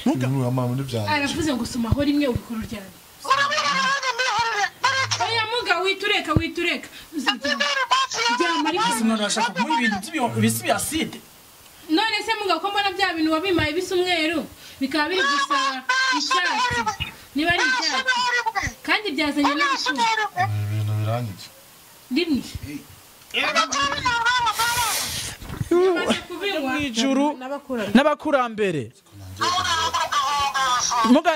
Muga aravuze ngo soma ho rimwe ubikora uryamye. Oya muga witureka witureka. Ryama ariko umwana arashaka kumuha ibintu by'ibisi bya acide. None se muga ko mbona bya bintu wabimaye bisa umweru bikaba biri gusa icyatsi. Niba ari icyatsi kandi byazanye n'ibishuko. Ibintu birangiye. Rimwe. Mwijuru n'abakurambere. Muga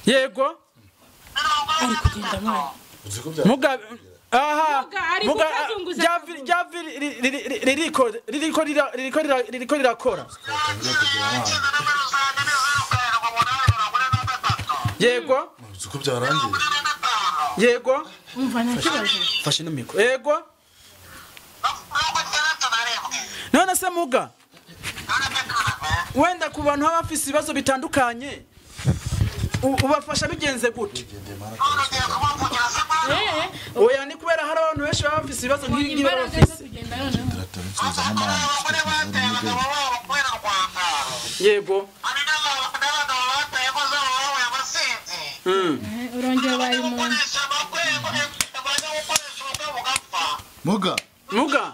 yego ari kugenda mwana. Muga aha muga javi ririko ririko ririko ririko rirakora. Yego uko byarangiye. Yego umva nta kibazo. Fashe no mikro. Yego none se muga wenda ku bantu bafise ibibazo bitandukanye ubafasha bigenze gute? Oya ni kubera hari abantu benshi bafise ibibazo nk'ibi bafise. Yego urongera bayi umuntu. Muga muga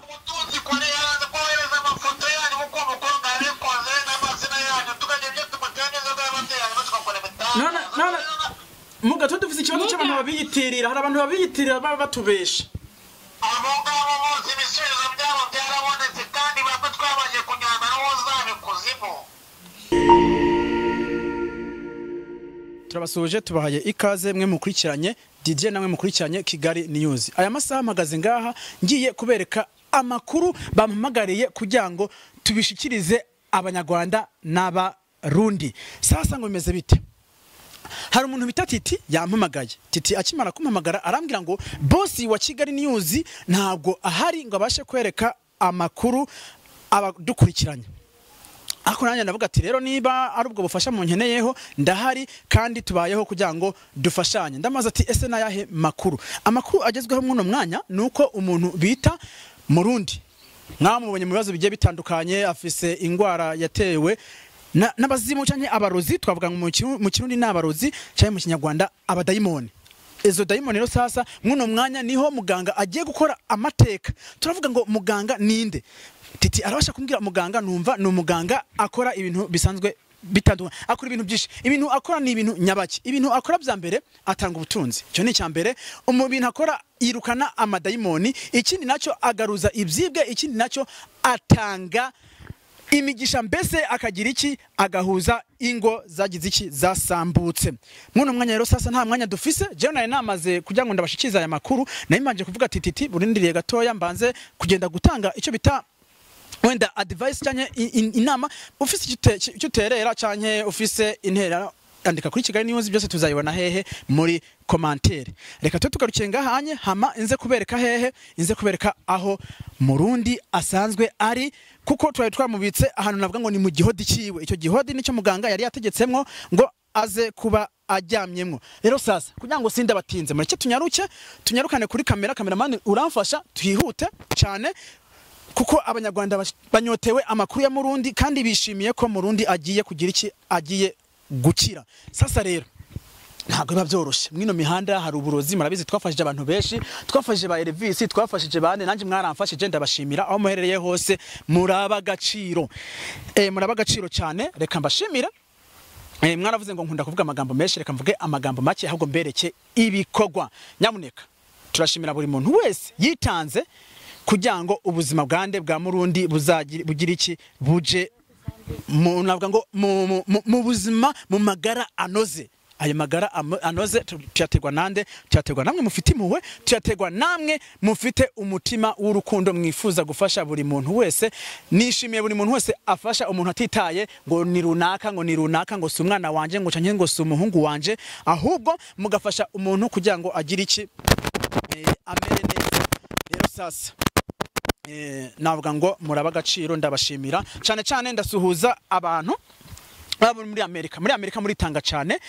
none none muga tudufise ikibazo cy'abantu babiyitirira. Hari abantu babiyitirira baba batubesha. Abo ngabo bose ibisubizo byabo byarabonetse kandi bamwe twabaje kunyana n'uwo. Turabasuje tubahaye ikaze mwe mukurikiranye Didier namwe mukurikiranye Kigali News. Aya masaha mpagaze ngaha ngiye kubereka amakuru bampamagariye kugira ngo tubishikirize abanyarwanda n'abarundi. Sasa ngo bimeze bite? Hari umuntu bita Titi yampamagaye. Titi akimara kumpamagara arambwira ngo boss wa Kigali News ntabwo ahari ngo abashe kwereka amakuru abadukurikiranye. Ako nanjye ndavuga ati rero niba ari ubwo bufasha mu nkeneyeho ndahari kandi tubayeho kugira ngo dufashanye. Ndamaze ati ese nayahe makuru? Amakuru agezweho mw'uno mwanya nuko umuntu bita Murundi mwamubonye mu bibazo bigiye bitandukanye, afise ingwara yatewe n'abazimu canke abarozi, twavuga ngo mu Kirundi n'abarozi canke mu Kinyarwanda abadayimoni. Ezo dayimoni rero sasa mw'uno mwanya niho muganga agiye gukora amateka. Turavuga ngo muganga ninde? Titi arabasha kumbwira muganga, numva ni umuganga akora ibintu bisanzwe bitandukanye, akora ibintu byinshi. Ibintu akora ni ibintu nyabaki. Ibintu akora bya mbere atanga ubutunzi, icyo ni icya mbere. Mu bintu akora yirukana amadayimoni, ikindi nacyo agaruza ibyibwe, ikindi nacyo atanga imigisha, mbese akagira iki, agahuza ingo zagize iki, zasambutse. Muno mwanya rero sasa nta mwanya dufise. Jewe nari namaze kugira ngo ndabashikize aya makuru, nari manje kuvuga ati Titi burindiriye gatoya mbanze kugenda gutanga icyo bita wenda advice cyane inama. Ufise icyo uterera canke ufise intera andika kuri Kigali News, byose tuzayibona hehe muri commentaire. Reka twe tugarukiye ngahanye hama inze kubereka hehe, inze kubereka aho Murundi asanzwe ari, kuko twari twamubitse ahantu navuga ngo ni mu gihodi ciwe. Icyo gihodi nicyo muganga yari yategetsemwo ngo aze kuba aryamyemwo. Rero sasa kugira ngo sinde batinze mureke tunyaruke tunyarukane kuri kamera, cameraman uramfasha twihute cyane kuko abanyarwanda banyotewe amakuru ya Murundi kandi bishimiye ko Murundi agiye kugira iki, agiye gukira. Sasa rero ntabwo biba byoroshe mwino mihanda hari uburozi, murabizi twafashije abantu benshi, twafashije ba Elvis, twafashije bane, nanjye mwaramfashije ndabashimira aho muherereye hose, muraba agaciro. Muraba agaciro cyane, reka mbashimira. Mwaravuze ngo nkunda kuvuga amagambo menshi, reka mvuge amagambo make ahubwo mbereke ibikorwa. Nyamuneka turashimira buri muntu wese yitanze kugira ngo ubuzima bwande bwa Murundi bugira iki, buje navuga ngo mu buzima, mu magara anoze. Ayo magara anoze tuyategwa nande? Tuyategwa namwe mufite impuhwe, tuyategwa namwe mufite umutima w'urukundo, mwifuza gufasha buri muntu wese. Nishimiye buri muntu wese afasha umuntu atitaye ngo ni runaka, ngo ni runaka, ngo si umwana wanje, ngo canke ngo si umuhungu wanje, ahubwo mugafasha umuntu kugira ngo agire iki, amere neza. Rero sasa navuga ngo muraba agaciro, ndabashimira cyane cyane. Ndasuhuza abantu abo muri Amerika, muri Amerika muritanga cyane.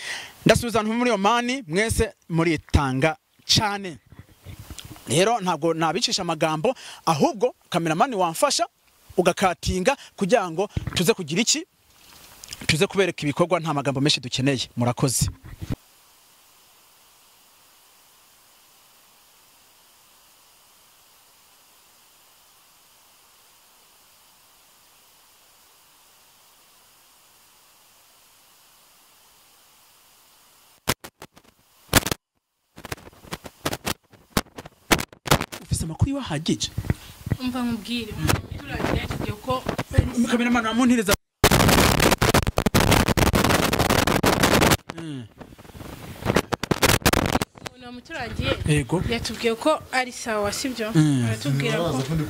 Ndasuhuza abantu muri Omani, mwese muritanga cyane. Rero ntabwo nabicisha amagambo, ahubwo kameramani wamfasha ugakatinga kugira ngo tuze kugira iki, tuze kubereka ibikorwa, nta magambo menshi dukeneye. Murakoze. Ufise amakuru wahagije? Umva nkubwire, umuturage yatubwiye ko kameramani wamuntireza. Umuntu wamuturage yego yatubwiye ko ari sawa, sibyo? Aratubwira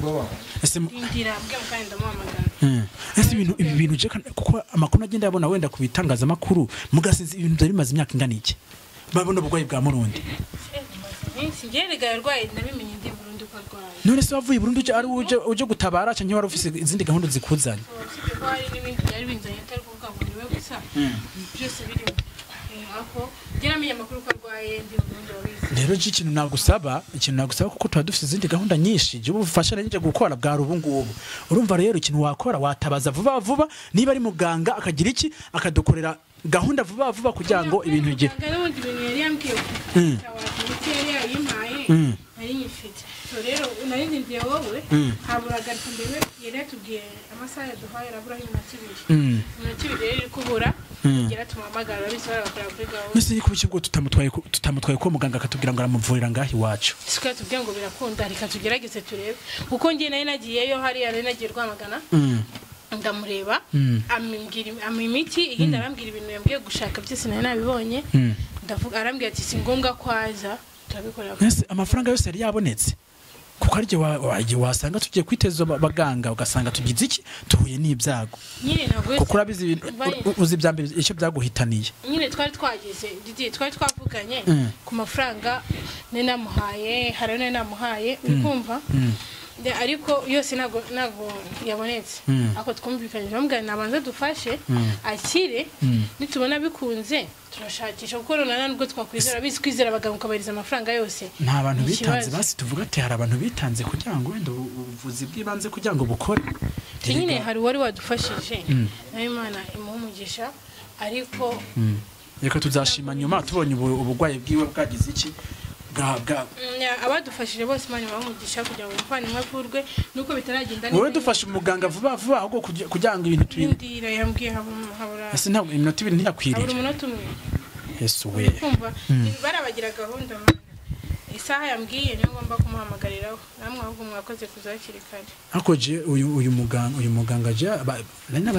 ko ese ndindira bwe kandi ndamuhamagara. Ese ibintu ibi bintu je kuko amakuru agenda yabona wenda ku bitangazamakuru mugasinzi ibintu byari bimaze imyaka ingana iki babona ubugwayi bwa Murundi. Ngerega yarwaye nabimenye ndi Burundi ko arwaye. None se wavuye Burundi uje ari uje gutabara canke wari ufise izindi gahunda zikuzanye? Usibye ko hari n'ibindi byari binzanye atari kuvuga ngo niwe gusa byose birimo. Ako namenye amakuru ko arwaye ndi Burundi wabizi. Rero je ikintu nagusaba kuko tuba dufise izindi gahunda nyinshi je ubufasha nje gukora bwa rubu ngubu. Urumva rero ikintu wakora watabaza vuba vuba niba ari muganga akagira iki akadukorera gahunda vuba vuba kugira ngo ibintu bigire. N'ubundi bintu yari yambwiye imiti yari yayimpaye nari nyifite. So rero narindiriye wowe habura gato mbere yari yatubwiye amasaha yaduhaye arabura iminota ibiri. Iminota ibiri rero iri kubura kugira tumuhamagara babisaba bakora kuri gahunda. Mbese ni kuki ubwo tutamutwaye ko muganga akatubwira ngo aramuvurira ngaho iwacu? Siko yatubwiye ngo birakunda, reka tugerageze turebe. Kuko njye nari nagiyeyo hariya nari nagiye Rwamagana. Ndamureba ambwira imiti igenda arambwira ibintu yambwiye gushaka byose nari nabibonye. Ndavuga arambwira ati si ngombwa kwaza turabikorera. Ese amafaranga yose yari yabonetse? Kuko arije wasanga tugiye kwiteza abaganga ugasanga tugize iki tuhuye n'ibyago. Nyine ntabwo kuko urabizi uzi byambere icyo byaguhitaniye. Nyine twari twageze Didi twari twavuganye ku mafaranga ne namuhaye hari ne namuhaye uri kumva ariko yose nago yabonetse. Ako twumvikanye bambwira nabanza dufashe akire nitubona bikunze turashakisha kuko none nubwo twakwizera bizi kwizera abaganga ukabariza amafaranga yose. Nta bantu bitanze basi tuvuga ati hari abantu bitanze kugira ngo wenda ubuvuzi bw'ibanze kugira ngo bukore. Nyine hari wari wadufashije nawe Imana imuha umugisha ariko reka tuzashima nyuma tubonye ubugwayi bwiwe bwagize iki abadufashije bose Imana ibaha kugira ngo umuvandimwe avurwe nuko bitaragenda neza. Wowe dufashe umuganga vuba vuba ahubwo kugira ngo ibintu tubindira yambwiye habura. Ese ntabwo iminota ibiri ntiyakwirira? Habura umunota umwe. Yesu we. Kumva barabagira gahunda mana. Isaha yambwiye niyo ngomba kumuhamagariraho. Namwe ahubwo mwakoze kuzakiri kare. Ariko je uyu muganga je nari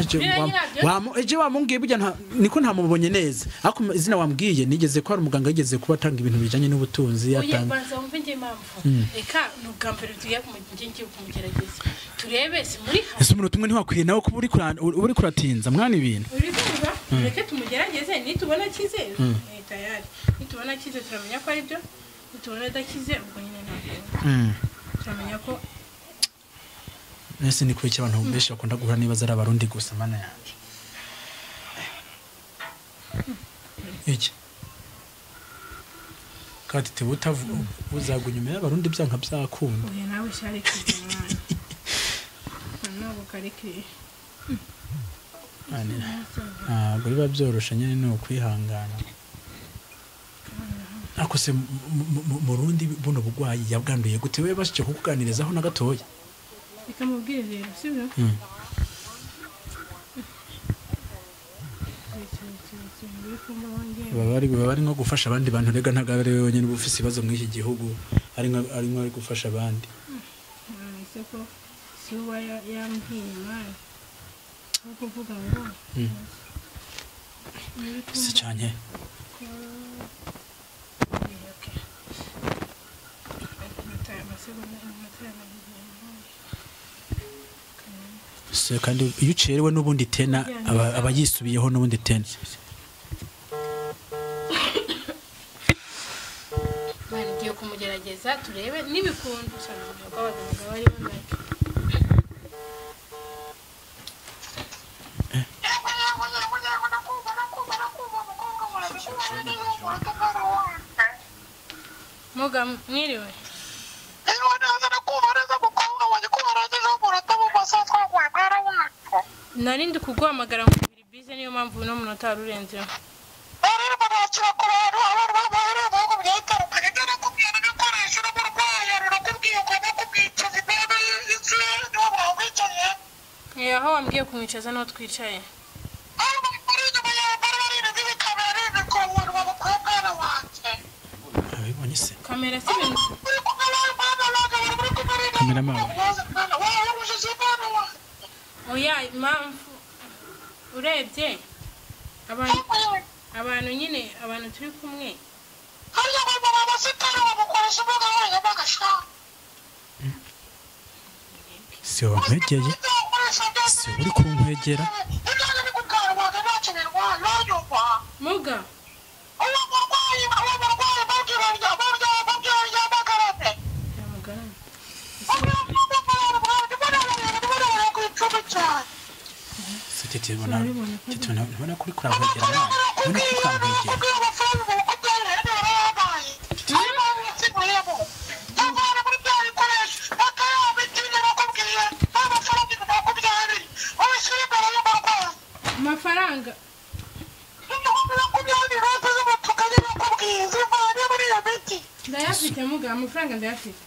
eje wamumbwiye burya niko ntamubonye neza. Ariko izina wambwiye nigeze ko ari umuganga yigeze kuba atanga ibintu bijanye n'ubutunzi yatanga. Banza wumve nge impamvu. Reka nubwa mbere tugiye kumugengiye kumugerageza. Turebe si muri ha. Ese umuntu tumwe ntiwakwiye nawe kuba uri kuratinza mwana ibintu. Uri kumva? Reka tumugerageze nitubona kize. Tayari. Nitubona kize turamenya ko ari byo. Tubona dakize ubwo nyine ntabwo turamenya ko nese ni kuki abantu benshi bakunda guhura niba ari abarundi gusa mana yanje. Iki kandi tibuta uzagunyuma y'abarundi byanka byakunda. Oya nawe shari kizimana ntabwo karikiri ntabwo biba byoroshe nyine ni ukwihangana. Ako se Murundi buno bugwayi yabwanduye gute we bashije kukuganirizaho na gatoya? Reka mubwire rero sibyo? Baba bari nko gufasha abandi bantu rega ntago ari wewe nyine ubufise ibibazo muri iki gihugu ari nko ari gufasha abandi. Ese ko si uba yambwiye imana kuvuga ngo si cyane. Se kandi iyo ucerewe n'ubundi tena aba yisubiyeho n'ubundi tena. Bagiye kumugerageza turebe nibikunda cyane ko abaganga bari banake. Muga mwiriwe. Nari ndi kuguhamagara ngo biri bize niyo mpamvu uno munota wari urenzeho. Aho wambwiye kumwicaza niho twicaye. Kamera si ibintu. Kamera oya impamvu urebye abantu nyine abantu turi kumwe si wankwegeye si uri kunkwegera muga Tubona kuri kurankwegera mwana ubona kuri kurankwegera amafaranga ndayafite muga amafaranga ndayafite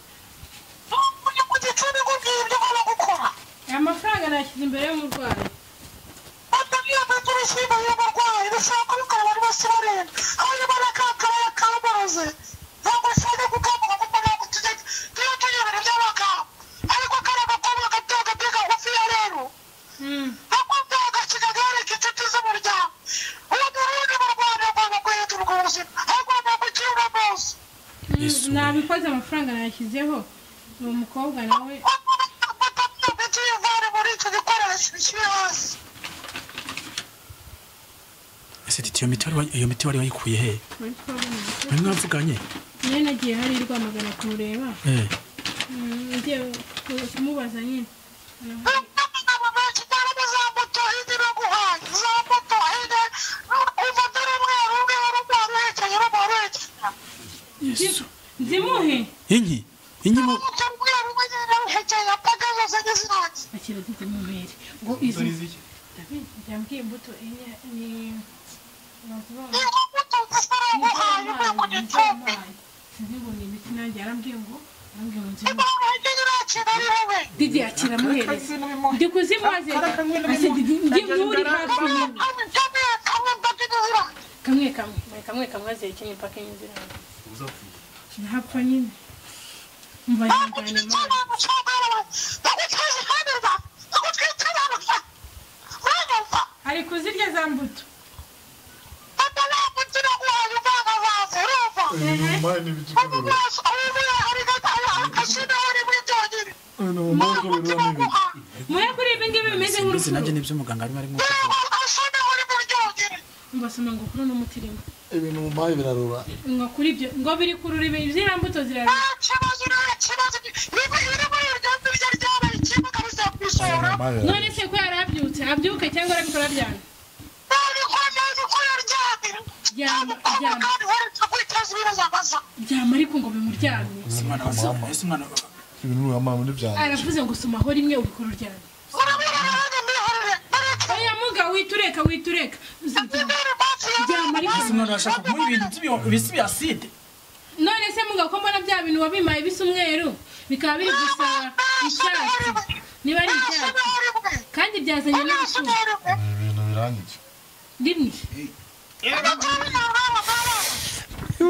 amafaranga nayashyize imbere y'umurwayi nabikoze amafaranga nayashyizeho uwo mukobwa nawe ese titi iyo miti wari wayikuye he mwe mwavuganye nyine nagiye hari Rwamagana kumureba ngiye kumubaza nyine nzimuhe inki inki mu akira didi muhere ngo izi yambwiye imbuto enye ni Didi akira muhereza ndi kuzimuhaze ndi hafi kamwe kamwe kamwe kamwe azekenye paka inzira ntapfa nyine umva yangane ari kuzirya za mbuto muhe kuri ibi ngibi bimeze nk'urupfu nanjye nibyo muganga arimo arimo kuvuga mbasoma ngo kuri uno muti rimwe ibintu mu mayi birarura ngo kuri ibyo ngo biri kurura ziriya mbuto zirarura none se ko yari abyutse abyuke cyangwa arabikora byanga ryama ariko ngo bimuryamye aravuze ngo somaho rimwe ubikora uryamye oya muga witureka witureka ryama ariko umwana ashaka kumuha ibintu bisi bya acide none se muga ko mbona bya bintu wabimaye bisa umweru bikaba biri gusa icyatsi niba ari icyatsi kandi byazanye n'ibishyushyu ibintu birangije rimwe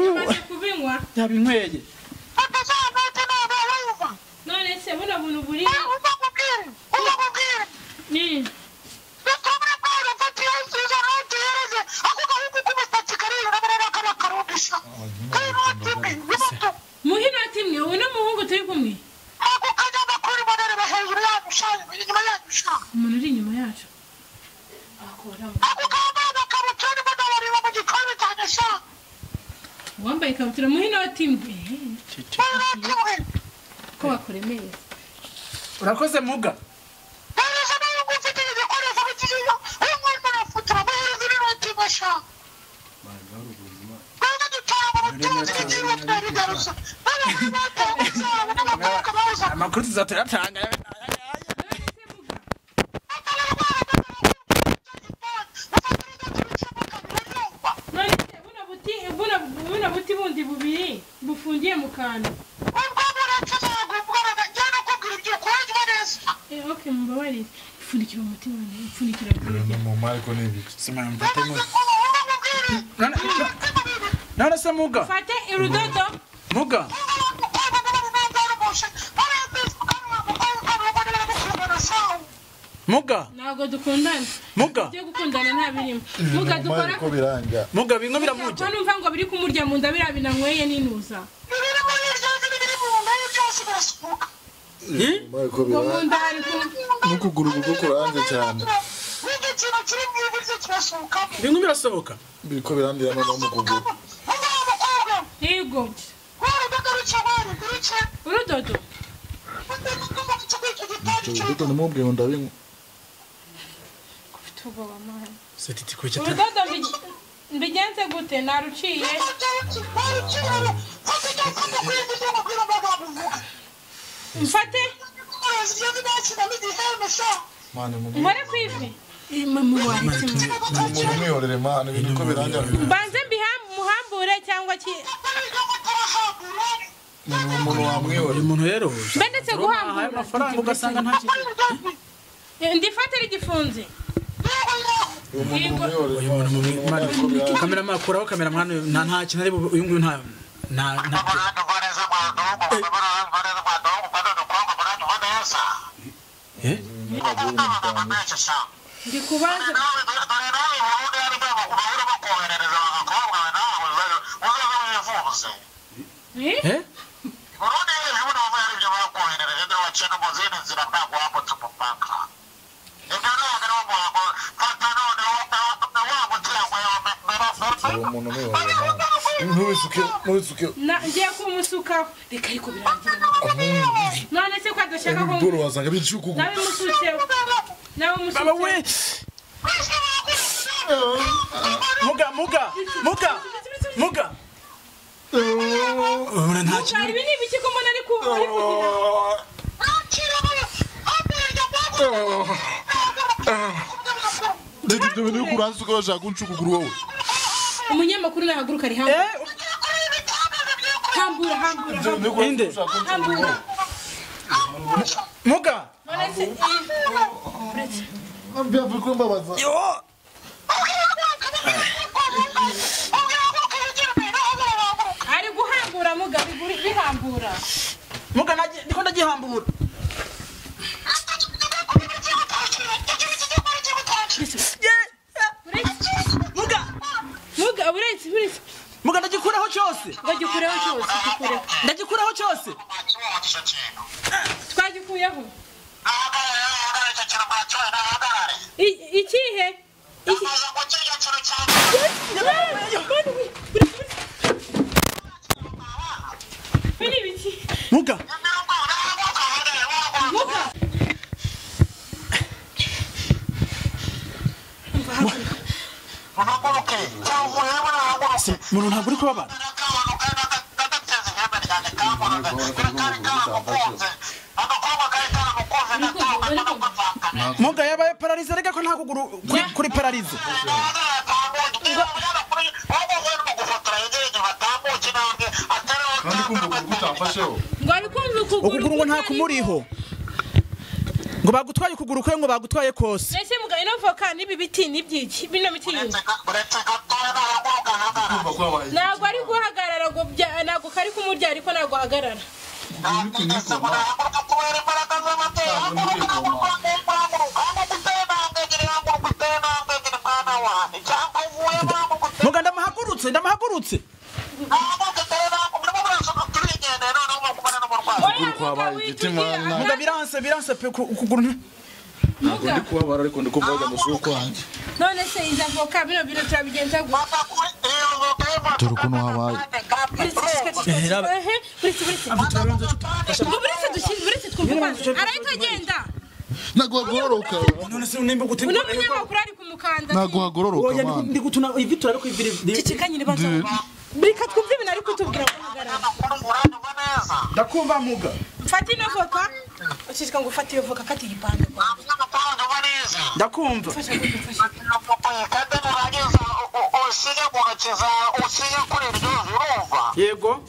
yamaze kubinywa yabinyweye none se buno buntu buri ni muhe inoti imwe uyu ni umuhungu turi kumwe umuntu uri inyuma yacu uwambaye ikabutura muhe inoti imwe ko bakuremeye urakoze muga Amakuru tuzatanga. Buno buti bundi bubiri bufungiye mu kantu. Okay, mbabarire. Pfundikira umutima wanjye, pfundikira. None se muga. Fate urudodo. Muga. Muga. Ntabwo dukundana. Muga. Ibyo gukundana nta birimo. Muga dukora ko biranga. Muga bimwe biramurya. Ko numva ngo biri kumurya mu nda biriya binanyweye n'inuza. N'ukuguru kuko kuranje cyane. Bimwe birasohoka. Biriko birandira no mu kuguru. Yego. Urudodo. Urudodo namubwiye ngo ndabinywa. Urudodo mbigenze gute naruciye? Mfate? Nkore ku ivi? Mbanze muhambure cyangwa ki? Umuntu rero mbe ndetse guhambura amafaranga ugasanga nta kintu. Ndifate rigifunze. Kamera makuraho kamera mwana nta kintu ari uyu nguyu nta nta ndikubaza ngiye kumusukaho reka ariko birangira none se ko adashaka ko nabimusutseho nabimusutseho muga muga muga muga muga ibi ni ibiki ko mbona ari kugira umunyamakuru nahaguruka ari hamwe hambura hambura hambura muga ari guhambura muga bihambura muga ndiko ndagihambura muga muga uretse uretse muga ndagikuraho cyose ndagikuraho cyose ndagikuraho cyose twagikuyeho ikihe muga muga muntu ntabwo uri kubabara muga yabaye pararize rega ko nta kuguru kuri pararize ukuguru ngo nta kumuriho ngo bagutwaye ukuguru kwe ngo bagutwaye kose ese muga ino voka nibi biti nibyiki bino biti ntabwo ari guhagarara ngo ntabwo kari kumurya ariko ntabwo ahagarara muga ndamuhagurutse ndamuhagurutse muga biranse biranse pe ukuguru ntabwo ndi kubabara ariko ndi kumva musuko wanjye none se iza voka bino bino turabigenza gute dore ukuntu habaye arahita agenda ntabwo hagororoka none se nimba gute uno munyamakuru ari kumukanda ntabwo hagororoka ndi gutuna ivi turariko ivi ceceka nyine banza reka twumve ibintu ari kutubwira ngo hagarara Ndakumva muga. Mfate ino voka. Ushishika ngo ufate iyo voka kati igipande. Ndakumva. Yego.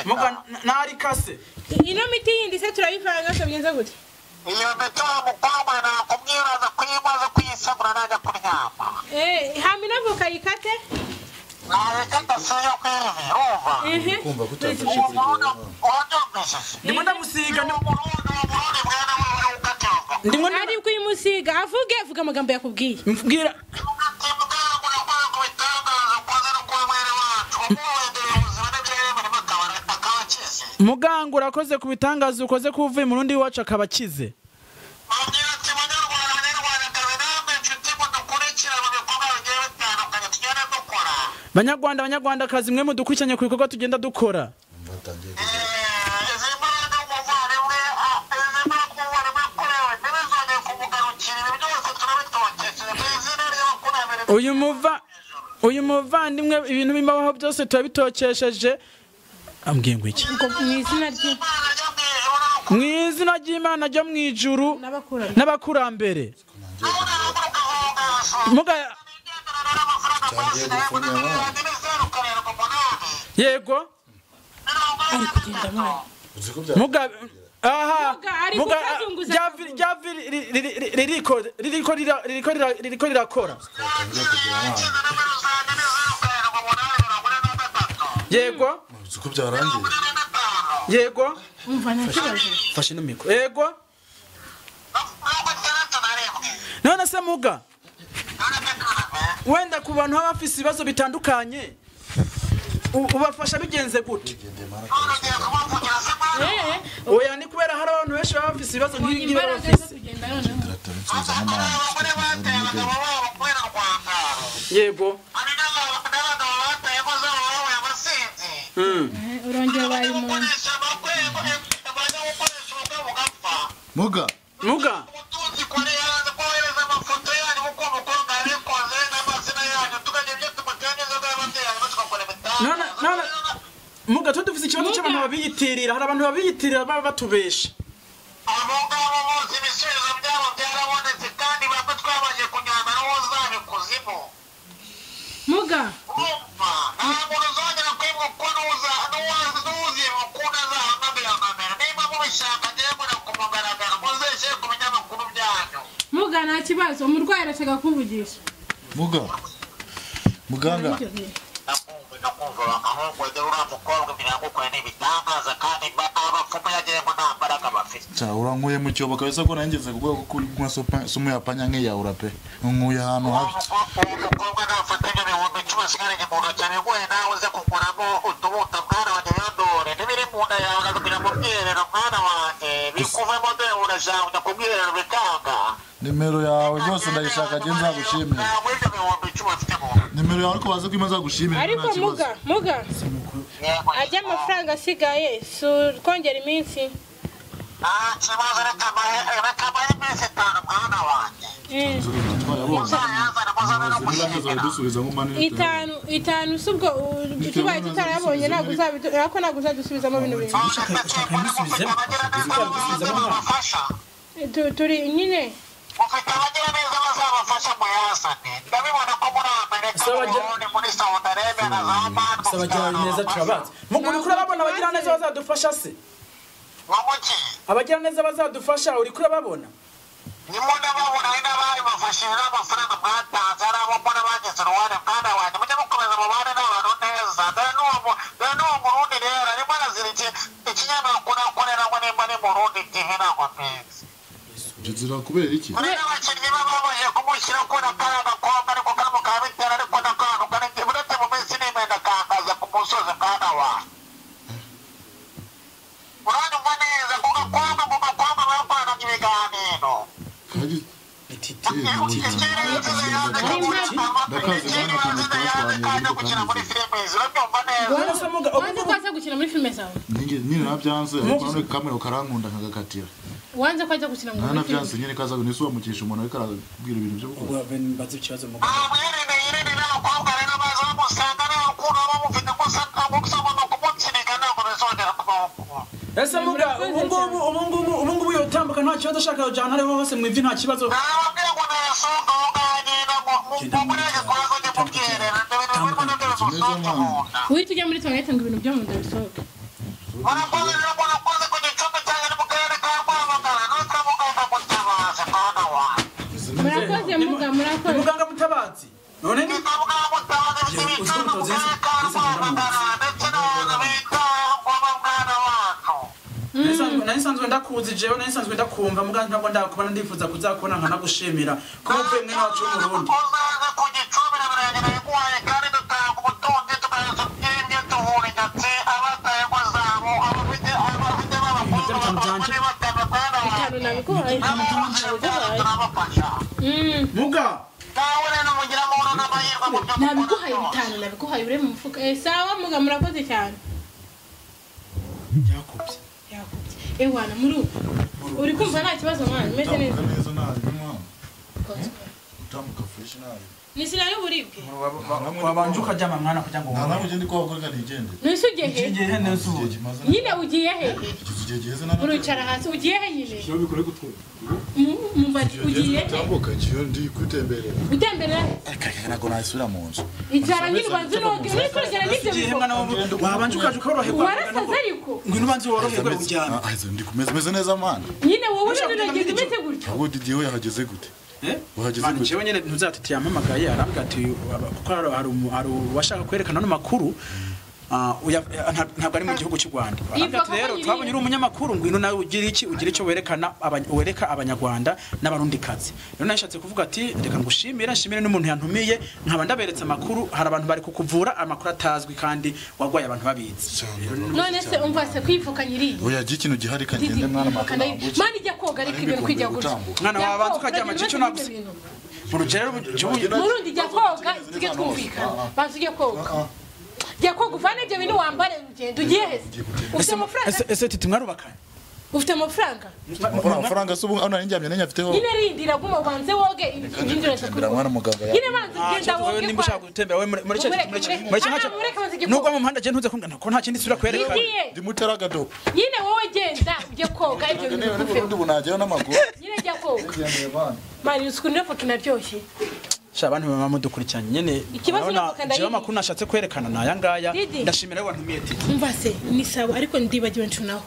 Muga nari kase. Ino miti yindi se turayivanga se bigenze gute? Iyo miti mukobwa nakubwira za kuyimaza kuyisabura najya kuryama. Hama ino voka yikate? Nayikata siyo kwivi, urumva? Kumva kutafashe kuri ndimo ndamusiga ndimo ari kuyimusiga avuge avuga amagambo yakubwiye. Mbwira muganga urakoze ku bitangaza ukoze kuvuye mu rundi wacu akaba akize. Banyarwanda banyarwandakazi mwe mudukurikiranye ku bikorwa tugenda dukora. Uyu muvandimwe ibintu bimbaho byose turabitokesheje. Ambwiye ngo iki? Mu izina ry'Imana ryo mu ijuru n'abakurambere. Muga yego muga aha muga ririko rirakora. Yego yego fashe no mikro. Yego none se muga wenda ku bantu bafise ibibazo bitandukanye ubafasha bigenze gute? Oya ni kubera hari abantu benshi bafise ibibazo nk'ibi bafise. Yego urongera bari mu muga muga Nana muga tudufise ikibazo cy'abantu babiyitirira. Hari abantu babiyitirira baba batubesha. Abo ngabo bose ibisubizo byabo byarabonetse kandi bamwe twabaje kunyana n'uwazabikuzimu. Muga nta muntu uzongera kwibuka n'uzibuka azahamagara niba mubishaka ngiye mbona ku mugaragaro muzeshyire ku binyamakuru byanyu. Muga nta kibazo umurwayi arashaka kuvugisha. Muga muganga ndakumva ahubwo jya uriya mukobwa biragukora n'ibitangaza kandi abapfumu yagiye ngo nta mbaraga bafite. Urankuye mu cyobo kabisa ko nangeze ku rwego rwo kunywa sumu ya panya nkiyahura pe. Nkuye ahantu habi. Uwo mukobwa nafata ibyo 10,000 asigaranye mu ntoki abiguhe nawe uze kuguramo utubuto mwana wanjye yandure n'ibiri mu nda yawe ukabigura mu bwiherero mwana wanjye bikuvemo dore urashaka ujya ku bwiherero bikanga. Nimero yawe rwose ndayishaka ngiye nzagushimira. Nimero yawe ariko baze kwima nzagushimira. Ariko muga muga ajya amafaranga asigaye si kongera iminsi. Nta kibazo reka mbahe iminsi 5 mwana wanjye. Itanu si ubwo tubaye tutarabonye ntabwo uzabiko ntabwo uzadusubizamo bino bintu. Turi nyine mufite abagiraneza bazabafasha muyazane ndabibona ko muri Amerika mu muri Saudi Arabia na za Oman. Abagiraneza turabazi. Muga uriko urababona abagiraneza bazadufasha se? Wamuki abagiraneza bazadufasha uriko urababona? Ndimo ndababona ari n'ababafashije n'amafaranga mwatanze ari abo mbona bagize uruhare mwana wanjye mujye mukomeza mubane n'abantu neza. Dore n'uwo Murundi rero arimo arazira ikinyamakuru akorera ngo nimba ni Murundi TV ntabwo mbizi. Jizira kubera iki? Hari n'abakinnyi bababaje kumushyira ko na kariya gakobwa ariko karimo karabitera ariko n'akantu uretse mu minsi n'imena kankaza ku musozi mwana wanjye. Uranyumva neza ku gakobwa bakoranaga ibiganiro. Wanze ko aza gukina muri filime zawe? Nyine nabyanze ariko none kamera karankunda nkagakatira. Wanze ko ajya gukina ngo nta byanse nyine kaza ngo nisuba mukisha umuntu ariko arabwira ibintu byo gukora. Ubwo mbaze ikibazo muganga. Mwirinde yirinde n'abakobwa rero baza bamusanga n'urukundo bamufite gusa agomba kumutsiniga ntabwo bizongera kubaho. Ese muga ubu ngubu yotambuka nta kibazo ashaka kujyana ariho hose mu ivi nta kibazo. Nababwira ngo nayasohoka aho ngaho agenda ngo mureke kubazo njye mubyerera Uhita ujya muri toilette ngo ibintu byo mu nda bisohoke. Murakoze rero murakoze ku gicumbi cyanjye ni mu karere ka Rwamagana nitwa muganga Mutabazi mwana wanjye. Murakoze muga murakoze. Muganga Mutabazi. None ni muganga Mutabazi ufite ibicumbi mu karere ka Rwamagana ndetse n'abantu bita ngoma mwana wacu. Nari ndakuzi jewe nari nsanzwe ndakumva muganga ntabwo ndakubona ndifuza kuzakubona nkanagushimira kuba uvuye mwene wacu w'Umurundi. Uzaze ku gicumbi na birenge nabiguhaye kandi dutanga ubutunzi tugahereza ubwenge tuvura inyatsi abataye ingo zabo abafite b'abakobwa bakora batanu mwana Bitanu nabiguhaye. Nabiguhaye. turabafasha. Muga Nawe rero mugira amahoro n'amahirwe mu byo mukora Nabiguhaye byose. bitanu nabiguhaye ure mu mufuka. Sawa muga murakoze cyane. Yakubye. Yakubye. Ewana muri uri kumva nta kibazo mwana umeze neza. Utambuka neza nabi mwana. Utambuka fresh nabi. Ni sinari uburibwe. Wabanje ukaryama mwana kugira ngo Nta nawe ugende kwa bakora nigende. Nese ugiye he? Igihe nese ubu. Nyine ugiye he? Igihe giheze na. Uricara hasi ugiye he nyine? Cyo bikore gutwara. Mumba ugiye he? Utambuka cyo ndi kutemberera. Utemberera? Akaka nako nasubira mu nzu. Icara nyine ubanze unoge uri kurogera n'ibyo Igihe mwana wabanje ukaje ukoroherwa. Warasaze ariko. Ngwino ubanze woroherwe ujyana. Ah ndi kumeze meze neza mwana. Nyine wowe uri urogeza umeze gutyo. Ahubwo Didier we yahageze gute? Uhageze Mwana gute? jewe nyene ntuzatete yampamagaye arambwira ati kuko hari uwashaka kwerekana no makuru ntabwo ari mu gihugu cy'u Rwanda. Arambwira ati rero twabonye uri umunyamakuru ngwino nawe ugira iki ugira icyo werekana wereka abanyarwanda n'abarundikazi. Rero nashatse kuvuga ati reka ngushimire nshimire n'umuntu yantumiye nkaba ndaberetse amakuru hari abantu bari kukuvura amakuru atazwi kandi wagwaye abantu babizi. None se umva se kwifuka nyiriye. Oya ikintu gihari kangende mwana makuru. Mwana ijya koga ariko ibintu kwijya gutya. Mwana wabanza ukaryama cyo nagusa. Murugero Murundi jya koga tujye twumvikana. Banza ujye koga. Jya koga uvane ibyo bintu wambare ugende ugiye he? Ufite amafaranga? Ese titi mwarubakanye? Ufite amafaranga? Amafaranga se ubu hano njyamye nenya mfiteho. Nyine rindira guma ubanze woge ibindi uretse kuri. Mwana muganga ya. Nyine banze ugenda woge. Nimba ushaka gutembera we muri cyo muri cyo. Nubwo mu muhanda je ntuze kumbwira ko nta kindi sura kwerekana. Ndi mutera gadopo. Nyine wowe genda ujye koga ibyo bintu kufe. Ubundi bunagera n'amaguru. Nyine jya koga. Mari usukunde foto naryoshye. Sha abantu baba mudukurikiranye nyene jewe amakuru nashatse kwerekana naya ngaya ndashimira abantu ntumiye titi. Umva se ni sawa ariko ndibagiwe ncunaho.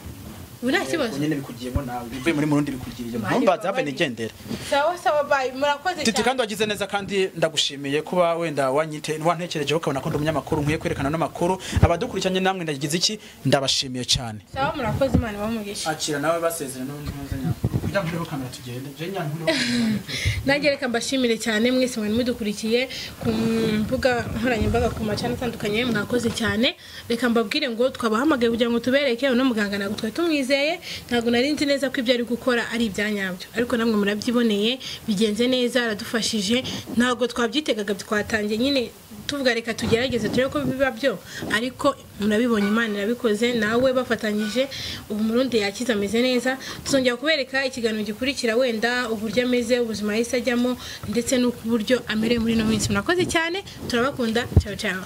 Ubu nta kibazo. Nyene bikugiyemo nawe bivuye muri Murundi bikugiriye. Ntumbaze have nigendera. Sawa sawa bye murakoze cyane. Titi kandi wagize neza kandi ndagushimiye kuba wenda wanyite wantekerejeho ukabona ko ndi umunyamakuru nkwiye kwerekana n'amakuru abadukurikiranye namwe ndagize iki ndabashimiye cyane. Sawa murakoze Imana bamugisha. Akira nawe basezera n'untuzanya. Kugira ngo uriho kamera tugende. Je nyankuriho. Nanjye reka mbashimire cyane mwese mwari mudukurikiye ku mbuga nkoranyambaga ku macana atandukanye mwakoze cyane. Reka mbabwire ngo twabahamagaye kugira ngo tubereke uno muganga ntabwo twari tumwizeye ntabwo nari nzi neza ko ibyo ari gukora ari ibyanyabyo ariko namwe murabyiboneye bigenze neza aradufashije ntabwo twabyitegaga twatangiye nyine tuvuga reka tugerageze turebe ko biba byo ariko murabibonye Imana irabikoze nawe bafatanyije ubu Murundi yakize ameze neza tuzongera kubereka ikiganiro gikurikira wenda uburyo ameze ubuzima yahise ajyamo ndetse n'uburyo amerewe muri ino minsi murakoze cyane turabakunda ciao ciao.